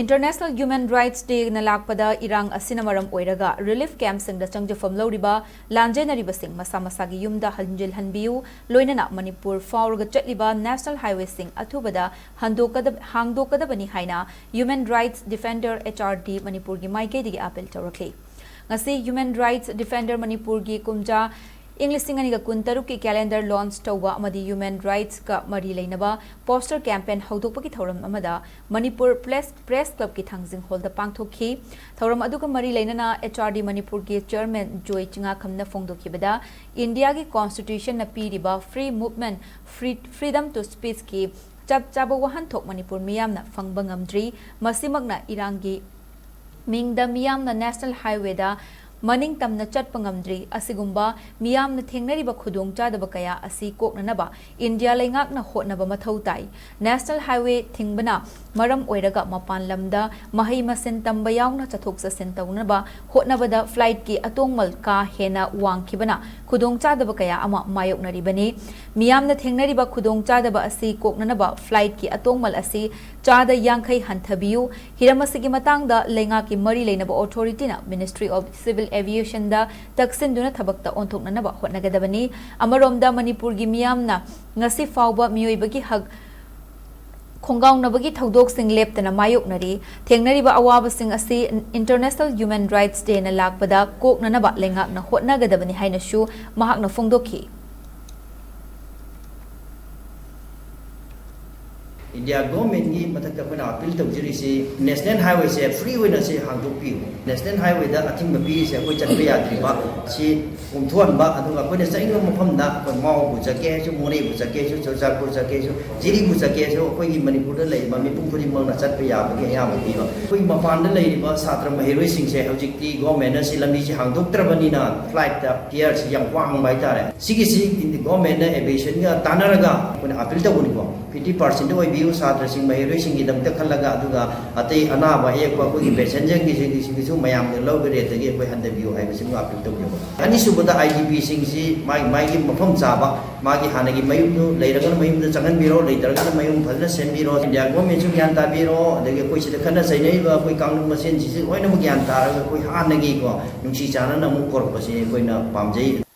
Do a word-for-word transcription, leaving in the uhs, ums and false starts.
International Human Rights Day ꯅ ꯂꯥꯛꯄꯗ ꯏꯔꯥꯡ ꯑꯁꯤꯅ ꯃꯔꯝ ꯑꯣꯏꯔꯒ relief camp ꯁꯤꯡꯗ ꯆꯪꯖꯐꯝ ꯂꯧꯔꯤꯕ ꯂꯥꯟꯖꯦꯟꯅꯔꯤꯕꯁꯤꯡ ꯃꯁꯥ ꯃꯁꯥꯒꯤ ꯌꯨꯝꯗ ꯍꯟꯖꯤꯜꯍꯟꯕꯤꯌꯨ, ꯂꯣꯏꯅꯅ ꯃꯅꯤꯄꯨꯔ ꯐꯥꯎꯔꯒ ꯆꯠꯂꯤꯕ national highway ꯁꯤꯡ ꯑꯊꯨꯕꯗ ꯍꯟꯗꯣꯛꯀꯗ-, ꯍꯥꯡꯗꯣꯛꯀꯗꯕꯅꯤ ꯍꯥꯏꯅ Human Rights Defender H R D ꯃꯅꯤꯄꯨꯔꯒꯤ ꯃꯥꯏꯀꯩꯗꯒꯤ appeal ꯇꯧꯔꯛꯂꯤ꯫ ꯉꯁꯤ Human Rights Defender ꯃꯅꯤꯄꯨꯔꯒꯤ ꯀꯨꯝꯖꯥ ꯏꯪ ꯂꯤꯁꯤꯡ ꯑꯅꯤꯒ ꯀꯨꯟꯇꯔꯨꯛꯀꯤ calendar launch ꯇꯧꯕ ꯑꯃꯗꯤ human rights ꯀ ꯃꯔꯤ ꯂꯩꯅꯕ poster campaign ꯍꯧꯗꯣꯛꯄꯒꯤ ꯊꯧꯔꯝ ꯑꯃꯗ ꯃꯅꯤꯄꯨꯔ Press, Press Club ꯀꯤ ꯊꯥꯡꯖꯤꯡ hall ꯗ ꯄꯥꯡꯊꯣꯛꯈꯤ꯫ ꯊꯧꯔꯝ ꯑꯗꯨꯒ ꯃꯔꯤ ꯂꯩꯅꯅ H R D ꯃꯅꯤꯄꯨꯔꯒꯤ chairman ꯖꯣꯏ ꯆꯤꯉꯥꯈꯝꯅ ꯐꯣꯡꯗꯣꯛꯈꯤꯕꯗ, ꯏꯟꯗꯤꯌꯥꯒꯤ constitution ꯅ ꯄꯤꯔꯤꯕ free movement, free, freedom to speech ꯀꯤ ꯆꯞ ꯆꯥꯕ ꯋꯥꯍꯟꯊꯣꯛ ꯃꯅꯤꯄꯨꯔ ꯃꯤꯌꯥꯝꯅ ꯐꯪꯕ ꯉꯝꯗ꯭ꯔꯤ꯫ ꯃꯁꯤꯃꯛꯅ ꯏꯔꯥꯡꯒꯤ ꯃꯤꯡꯗ ꯃꯤꯌꯥꯝꯅ national highway ꯗ ꯃꯅꯤꯡ ꯇꯝꯅ ꯆꯠꯄ ꯉꯝꯗ꯭ꯔꯤ꯫ ꯑꯁꯤꯒꯨꯝꯕ ꯃꯤꯌꯥꯝꯅ ꯊꯦꯡꯅꯔꯤꯕ ꯈꯨꯗꯣꯡꯆꯥꯗꯕ ꯀꯌꯥ ꯑꯁꯤ ꯀꯣꯛꯅꯅꯕ ꯏꯟꯗꯤꯌꯥ ꯂꯩꯉꯥꯛꯅ ꯍꯣꯠꯅꯕ ꯃꯊꯧ ꯇꯥꯏ꯫ National highway ꯊꯤꯡꯕꯅ ꯃꯔꯝ ꯑꯣꯏꯔꯒ ꯃꯄꯥꯟ ꯂꯝꯗ ꯃꯍꯩ ꯃꯁꯤꯡ ꯇꯝꯕ ꯌꯥꯎꯅ ꯆꯠꯊꯣꯛ ꯆꯠꯁꯤꯟ ꯇꯧꯅꯕ ꯍꯣꯠꯅꯕꯗ flight ꯀꯤ ꯑꯇꯣꯡꯃꯜ ꯀꯥ ꯍꯦꯟꯅ ꯋꯥꯡꯈꯤꯕꯅ ꯈꯨꯗꯣꯡꯆꯥꯗꯕ ꯀꯌꯥ ꯑꯃ ꯃꯥꯌꯣꯛꯅꯔꯤꯕꯅꯤ꯫ ꯃꯤꯌꯥꯝꯅ ꯊꯦꯡꯅꯔꯤꯕ ꯈꯨꯗꯣꯡꯆꯥꯗꯕ ꯑꯁꯤ ꯀꯣꯛꯅꯅꯕ flight ꯀꯤ ꯑꯇꯣꯡꯃꯜ ꯑꯁꯤ ꯆꯥꯗ ꯌꯥꯡꯈꯩ ꯍꯟꯊꯕꯤꯌꯨ꯫ ꯍꯤꯔꯝ ꯑꯁꯤꯒꯤ ꯃꯇꯥꯡꯗ ꯂꯩꯉꯥꯛꯀꯤ ꯃꯔꯤ ꯂꯩꯅꯕ authority ꯅ Ministry of Civil Aviation ꯗ ꯇꯛꯁꯤꯟꯗꯨꯅ ꯊꯕꯛꯇ ꯑꯣꯟꯊꯣꯛꯅꯅꯕ ꯍꯣꯠꯅꯒꯗꯕꯅꯤ꯫ ꯑꯃꯔꯣꯝꯗ ꯃꯅꯤꯄꯨꯔꯒꯤ ꯃꯤꯌꯥꯝꯅ ꯉꯁꯤ ꯐꯥꯎꯕ ꯃꯤꯑꯣꯏꯕꯒꯤ ꯍꯛ ꯈꯣꯡꯒꯥꯎꯅꯕꯒꯤ ꯊꯧꯗꯣꯛꯁꯤꯡ ꯂꯦꯞꯇꯅ ꯃꯥꯌꯣꯛꯅꯔꯤ꯫ ꯊꯦꯡꯅꯔꯤꯕ ꯑꯋꯥꯕꯁꯤꯡ ꯑꯁꯤ International Human Rights Day ꯅ ꯂꯥꯛꯄꯗ ꯀꯣꯛꯅꯅꯕ ꯂꯩꯉꯥꯛꯅ ꯍꯣꯠꯅꯒꯗꯕꯅꯤ ꯍꯥꯏꯅꯁꯨ ꯃꯍꯥꯛꯅ ꯐꯣꯡꯗꯣꯛꯈꯤ꯫ ꯏꯟꯗꯤꯌꯥ ꯒꯣꯔꯃꯦꯟꯒꯤ ꯃꯊꯛꯇ ꯑꯩꯈꯣꯏꯅ appeal ꯇꯧꯖꯔꯤꯁꯤ, national highway ꯁꯦ free ꯑꯣꯏꯅ ꯁꯤ ꯍꯥꯡꯗꯣꯛꯄꯤꯌꯨ꯫ National highway ꯗ ꯑꯊꯤꯡꯕ ꯄꯤꯔꯤꯁꯦ ꯑꯩꯈꯣꯏ ꯆꯠꯄ ꯌꯥꯗ꯭ꯔꯤꯕ, ꯁꯤ ꯀꯣꯝꯊꯣꯛꯍꯟꯕ, ꯑꯗꯨꯒ ꯑꯩꯈꯣꯏꯅ ꯆꯠꯅꯤꯡꯕ ꯃꯐꯝꯗ ꯑꯩꯈꯣꯏ ꯃꯥꯎꯕꯨ ꯆꯠꯀꯦ ꯍꯥꯏꯔꯁꯨ, ꯃꯣꯔꯦꯕꯨ ꯆꯠꯀꯦ ꯍꯥꯏꯔꯁꯨ, ꯆꯨꯔꯆꯥꯟꯄꯨꯔ ꯆꯠꯀꯦ ꯍꯥꯏꯔꯁꯨ, ꯖꯤꯔꯤꯕꯨ ꯆꯠꯀꯦ ꯍꯥꯏꯔꯁꯨ, ꯑꯩꯈꯣꯏꯒꯤ ꯃꯅꯤꯄꯨꯔꯗ ꯂꯩꯔꯤꯕ ꯃꯤꯄꯨꯝ ꯈꯨꯗꯤꯡꯃꯛꯅ ꯆꯠꯄ ꯌꯥꯕꯒꯤ ꯑꯌꯥꯕ ꯄꯤꯕ꯫ ꯑꯩꯈꯣꯏꯒꯤ ꯃꯄꯥꯟꯗ ꯂꯩꯔꯤꯕ ꯁꯥꯇ꯭ꯔ ꯃꯍꯩꯔꯣꯏꯁꯤꯡꯁꯦ ꯍꯧꯖꯤꯛꯇꯤ ꯒꯣꯔꯃꯦꯟꯅ ꯁꯤ ꯂꯝꯕꯤꯁꯤ ꯍꯥꯡꯗꯣꯛꯇ꯭ꯔꯕꯅꯤꯅ flight ꯇ fare ꯁꯤ ꯌꯥꯝ ꯋꯥꯡꯕ ꯍꯥꯏꯇꯥꯔꯦ꯫ ꯁꯤꯒꯤꯁꯤ ꯒꯣꯔꯃꯦꯟꯅ aviation ꯒ ꯇꯥꯟꯅꯔꯒ ꯑꯩꯈꯣꯏꯅ appeal ꯇꯧꯕꯅꯤꯀꯣ꯫ Fifty percent ꯑꯣꯏꯕꯤꯌꯨ, ꯁꯥꯇ꯭ꯔꯁꯤꯡ, ꯃꯍꯩꯔꯣꯏꯁꯤꯡꯒꯤꯗꯃꯛꯇ ꯈꯜꯂꯒ, ꯑꯗꯨꯒ ꯑꯇꯩ ꯑꯅꯥꯕ ꯑꯌꯦꯛꯄ ꯑꯩꯈꯣꯏꯒꯤ ꯄꯦꯁꯦꯟꯖꯔꯒꯤꯁꯤꯡꯒꯤꯁꯤꯡꯒꯤꯁꯨ ꯃꯌꯥꯝꯅ ꯂꯧꯕ ꯔꯦꯠꯇꯒꯤ ꯑꯩꯈꯣꯏ ꯍꯟꯊꯕꯤꯌꯨ ꯍꯥꯏꯕꯁꯤꯃ ꯑꯄꯤꯜ ꯇꯧꯖꯕ꯫ ꯑꯅꯤꯁꯨꯕꯗ, ꯑꯥꯏ ꯗꯤ ꯄꯤꯁꯤꯡꯁꯤ ꯃꯥꯒꯤ ꯃꯥꯒꯤ ꯃꯐꯝ ꯆꯥꯕ, ꯃꯥꯒꯤ ꯍꯥꯟꯅꯒꯤ ꯃꯌꯨꯝꯗꯨ ꯂꯩꯔꯒꯅ ꯃꯌꯨꯝꯗ ꯆꯪꯍꯟꯕꯤꯔꯣ, ꯂꯩꯇ꯭ꯔꯒꯅ ꯃꯌꯨꯝ ꯐꯖꯅ ꯁꯦꯝꯕꯤꯔꯣ꯫ ꯏꯟꯗꯤꯌꯥ ꯒꯣꯔꯃꯦꯟꯁꯨ ꯒ꯭ꯌꯥꯟ ꯇꯥꯕꯤꯔꯣ, ꯑꯗꯒꯤ ꯑꯩꯈꯣꯏ ꯁꯤꯗ ꯈꯠꯅ ꯆꯩꯅꯔꯤꯕ ꯑꯩꯈꯣꯏ ꯀꯥꯡꯂꯨꯞ ꯃꯁꯦꯟꯁꯤꯁꯨ ꯂꯣꯏꯅꯃꯛ ꯒ꯭ꯌꯥꯟ ꯇꯥꯔꯒ ꯑꯩꯈꯣꯏ ꯍꯥꯟꯅꯒꯤꯀꯣ ꯅꯨꯡꯁꯤ ꯆꯥꯟꯅꯅ ꯑꯃꯨꯛ ꯄꯣꯔꯛꯄꯁꯤ ꯑꯩꯈꯣꯏꯅ ꯄꯥꯝꯖꯩ꯫